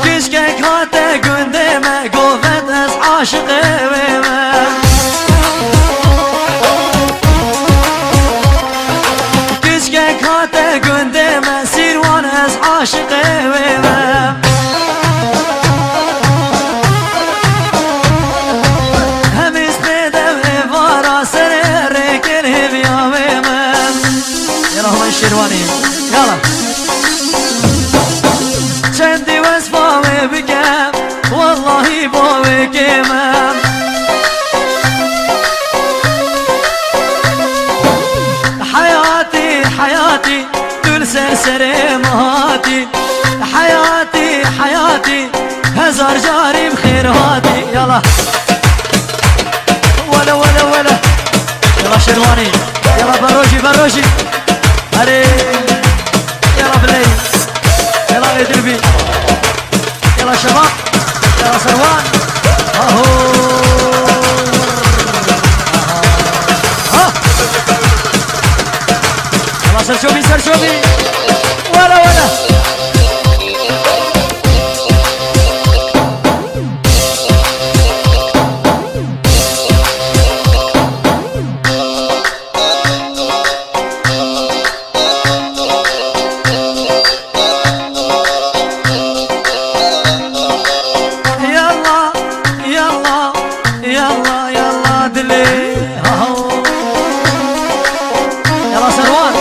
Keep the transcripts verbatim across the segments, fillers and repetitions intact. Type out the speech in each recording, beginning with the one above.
Kişkek hate gundê me, govend ez aşiqê wê me. Kişkek hate gundê me, sîrwan ez aşiqê wê me. Hemî spê dev êvara serê rêkên hêviya wê me. Yala Huma Şêrwanî. Yala. Çendî wesfa wê bikem, wellahî bo wê kêm e. Heyatî, heyatî, tu li ser serê min hatî. Heyatî, heyatî, hezar carî bi xêr hatî. Yala. Wele, wele, wele. Yala Şervanî. Yala Berojî, Berojî. Erê. Yala Biley. Yala Êdilbî. Yala Şebap. Yala Serwan. Aho. Ha. Yala Serçobî, Serçobî. Wele, wele. Yalla, yalla, yalla, yalla dilê. Haho. Yalla Serwan.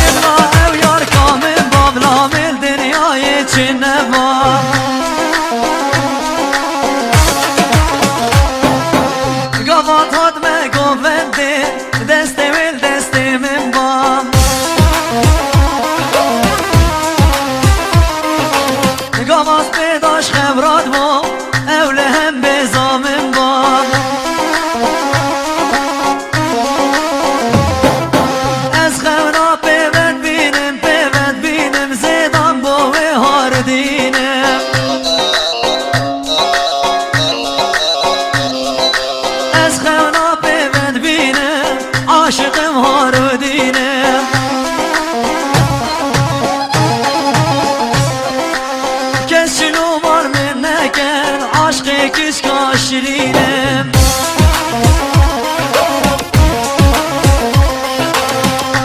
Yalla ev yar kamil babla mil dinyayê çi neva. Gavat hat me govendê, destê wê li destê min ba. Gavaz pêdaş xebrat bo, ew li hem bêza min ba. Ez xewna pêvend bînim, pêvend bînim, zêdan bo wê hardînim. Ez xewna pêvend bînim, aşiqim hardînim. Kes çilûmar min neken, aşqê kişka şirînim.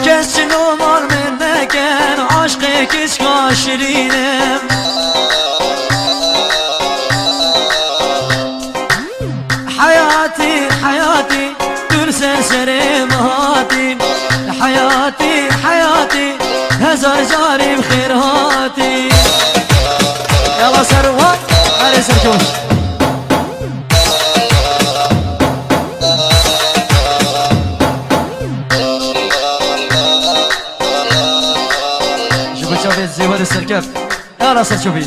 Kes çilûmar min neken, aşqê kişka şirînim. Heyatî, heyatî, tu li ser serê min hatî. Heyatî, heyatî, hezar carî bi xêr hatî. Yala Serwan, erê Serçobî. Ji bo çavê Zêwerê Serkeft. Yala Serçobî.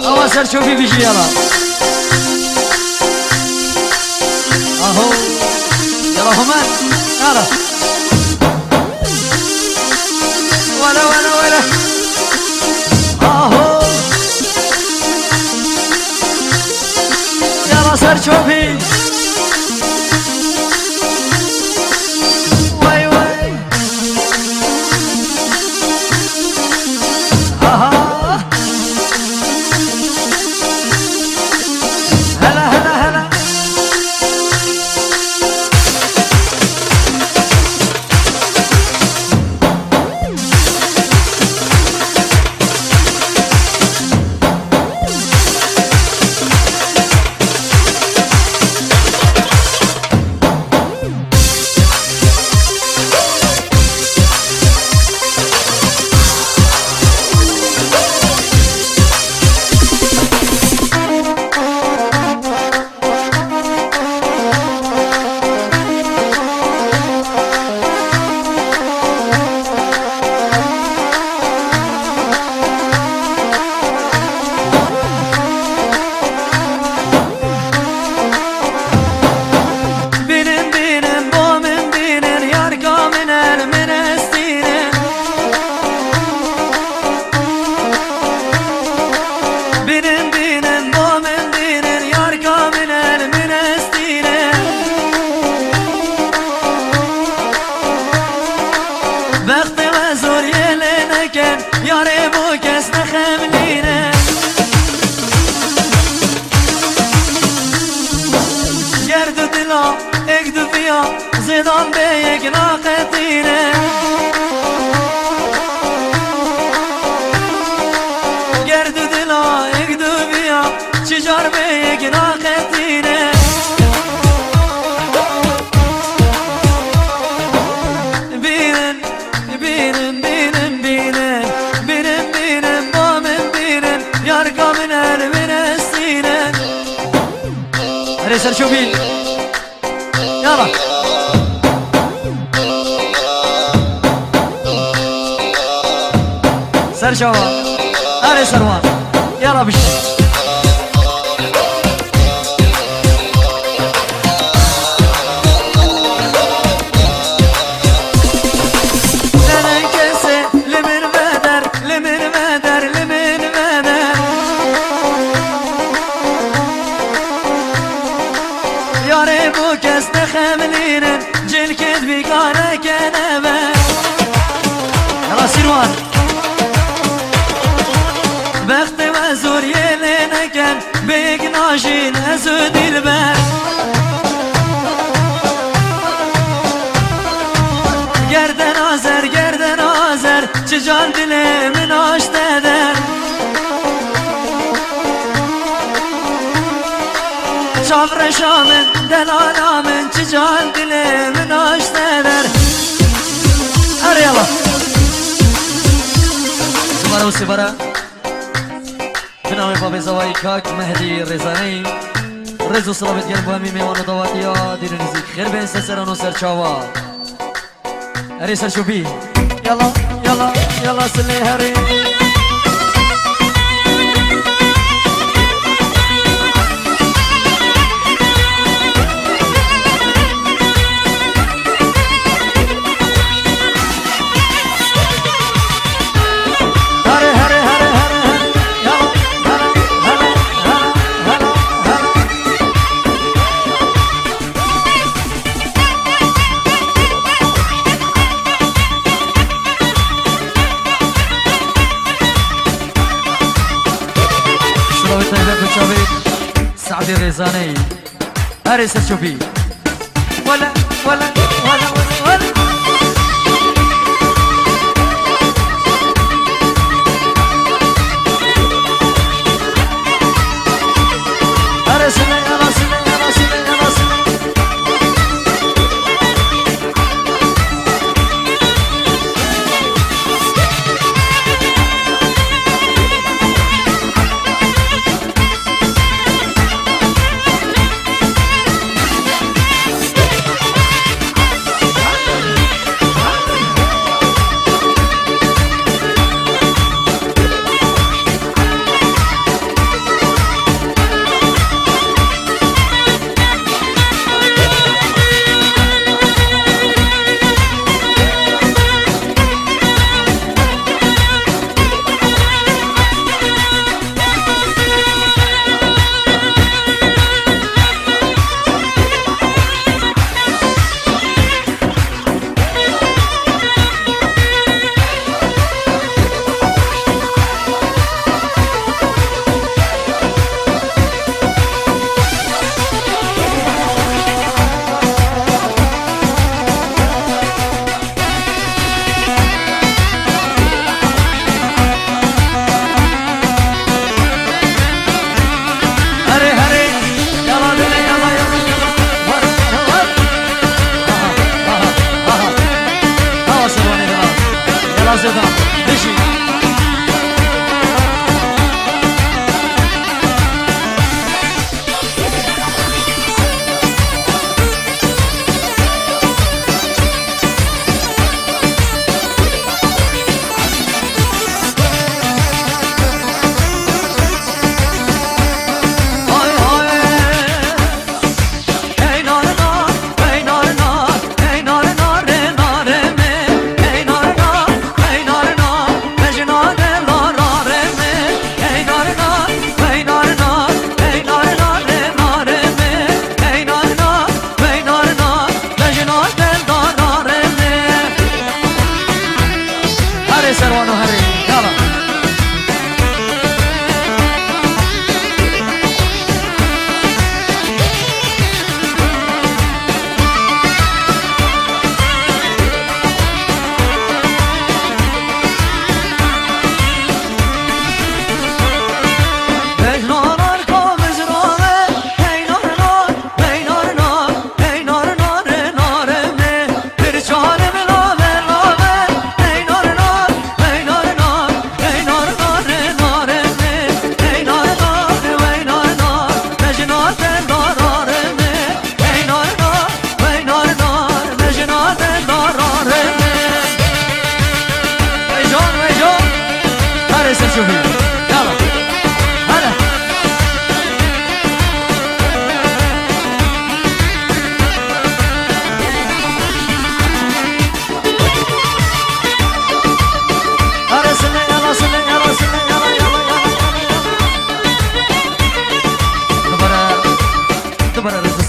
Awa Serçobî bijî yala. Aho. Yala Homer. Yala. Wele, wele, wele. Aho. Yala Serçobî. Wey, wey. Aha. Hele, hele, hele. Sedan bê yek naqetîne. Ger du dila yek du biya, çi car bê yek naqetîne. Bînin, bînin, bînin, bînin, bînin, bînin, ba min bînin, yarka min el min estîne. Erê ser çû bîn. Yala. Ser çava. Erê ser wan. Yala biş. Nenen kesê li min veder, li min veder, li min veder. Yarê bo kes nexemlînin, cilkêt bîkare keneve. Yala Sîrwan. Bextê we zor yê lê neken, bêk najîn ez û dilber. Gerdena zer, gerdena zer, çi car dilê min aşte der. Çavreşa min, delala min, çi car dilê min aşte der. Erê yala. Sibara û sibara. Bi navê Babê Zavayî Kak Mehdî Rêzaneyî. Rêz û silavêt gelin bo hemî mêwan û dawatiya dîr û nizîk. Xêr bên ser seran û ser çava. Erê ser şopî. Yala, yala, yala silê herê. Herê, herê, herê, herê, herê. Yala, herê, herê, herê, herê, herê. Şuravê taybet bi çavê Sadê Rêzaneyî. Erê ser çopî. Wele, wele, wele, wele, wele. Erê sile, yala sile, yala sile, yala sile.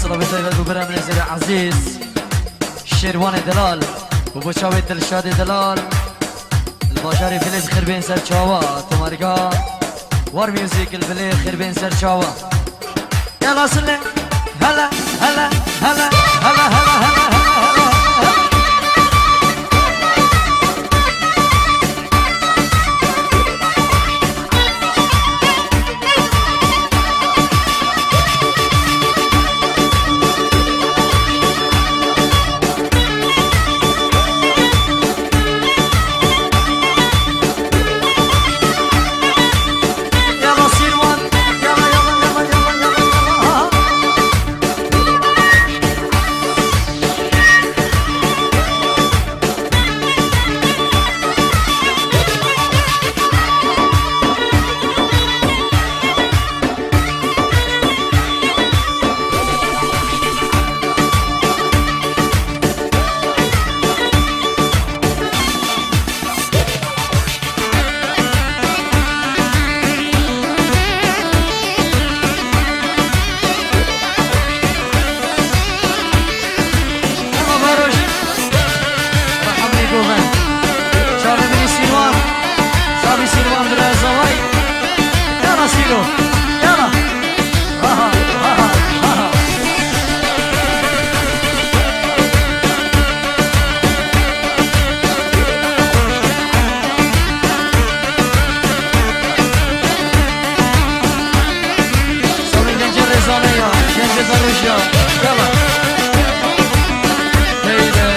Bi taybet bo birê min Zerê Ezîz, Şêrwanê Delal û bo çavê Dilşadê Delal. Li bajarê Bilê bi xêr bên ser çawa, tomarga War Music li Bilê xêr bên ser çawa. Yala sile, hele, hele, hele, hele. Çavê min û Sîrwan. Çavê Sîrwan bira zavay. Yala Sîro. Yala. Aha, aha, aha. Salon gencê Rêzane ya, gencê Derûş ya. Yala. Heyde.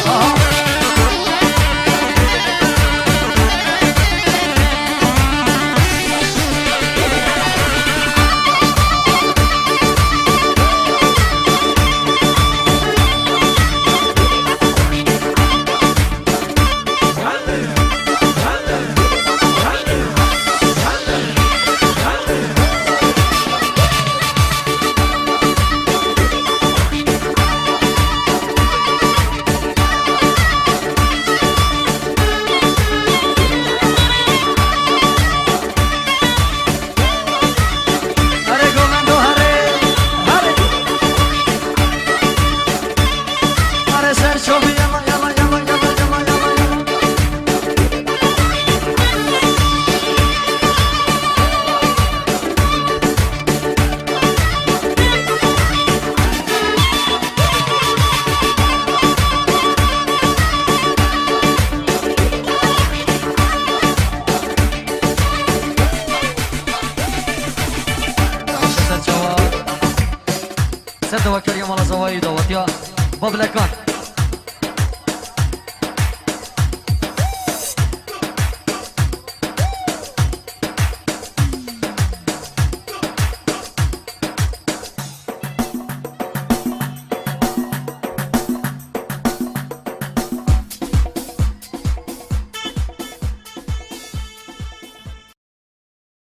Aha. Here gomendo, here, here. Here ser çavê, yala, yala, yala. Ser çawa. Ser dawakeriya mala zavayî dawetiya Babilekan.